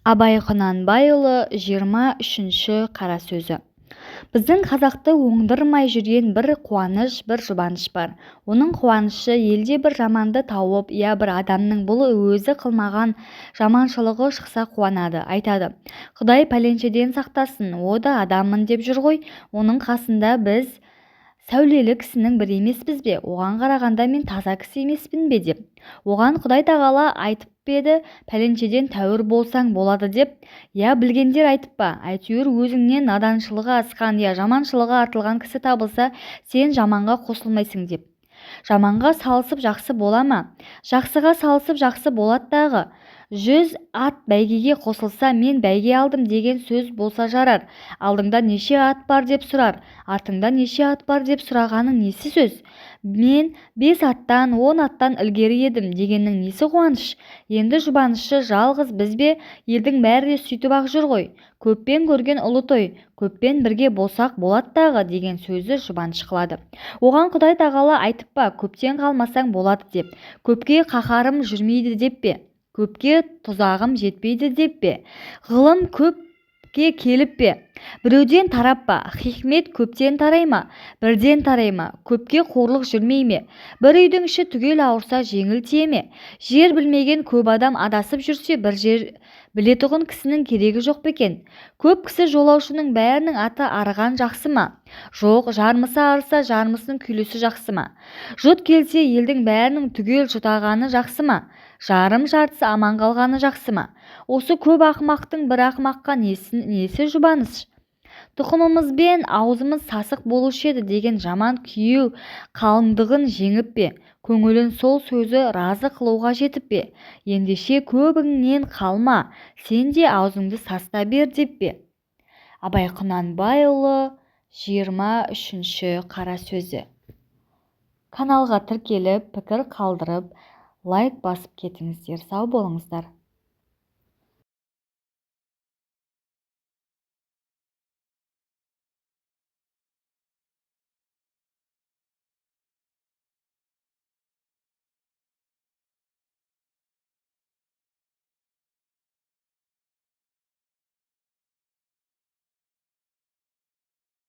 Абай Құнанбайұлы 23-ші қара сөзі. Біздің қазақты оңдырмай жүрген бір қуаныш, бір жұбаныш бар. Оның қуанышы елде бір жаманды тауып, я бір адамның бұл өзі қылмаған жаманшылығы шықса қуанады, айтады: «Құдай пәленшеден сақтасын, о да адаммын деп жүр ғой, оның қасында біз сәулелі кісінің бірі емеспіз бе, оған қарағанда мен таза кісі емеспін бе?» – деп. Оған Құдай тағала айтып па еді, пәленшеден тәуір болсаң болады деп, я білгендер айтып па, әйтеуір өзіңнен наданшылығы асқан, я жаманшылығы артылған кісі табылса, сен жаманға қосылмайсың деп. Жаманға салысып жақсы бола ма? Жақсыға салысып жақсы болады дағы. 100 ат бәйгеге қосылса, мен бәйге алдым деген сөз болса жарар. Алдыңда неше ат бар деп сұрар, артыңда неше ат бар деп сұрағаның несі сөз? Мен 5 аттан, 10 аттан ілгері едім дегеннің несі қуаныш? Енді жұбанышы жалғыз біз бе, елдің бәрі де сөйтіп-ақ жүр ғой. Көппен көрген ұлы той, көппен бірге болсақ болады дағы деген сөзді жұбаныш қылады. Оған Құдай тағала айтып па, көптен қалмасаң болады деп, көпке қаһарым жүрмейді деп пе, көпке тұзағым жетпейді деп пе, ғылым көпке келіп пе, біреуден тарап па, хикмет көптен тарай ма, бірден тарай ма, көпке қорлық жүрмей ме, бір үйдің іші түгел ауырса жеңіл тие ме, жер білмеген көп адам адасып жүрсе, бір жер білетұғын кісінің керегі жоқ па екен? Көп кісі жолаушының бәрінің аты арыған жақсы ма? Жоқ, жармысы арыса, жармысының күйлісі жақсы ма? Жұт келсе, елдің бәрінің түгел жұтағаны жақсы ма? Жарым жартысы аман қалғаны жақсы ма? Осы көп ақымақтың бір ақымаққа несі жұбаныш? Тұқымымызбен аузымыз сасық болушы еді деген жаман күйеу қалыңдығын жеңіп пе, көңілін сол сөзі разы қылуға жетіп пе, ендеше көбіңнен қалма, сен де аузыңды сасыта бер деп пе? Абай Құнанбайұлы 23-ші қара сөзі. Каналға тіркеліп, пікір қалдырып, лайк басып кетіңіздер. Сау болыңыздар.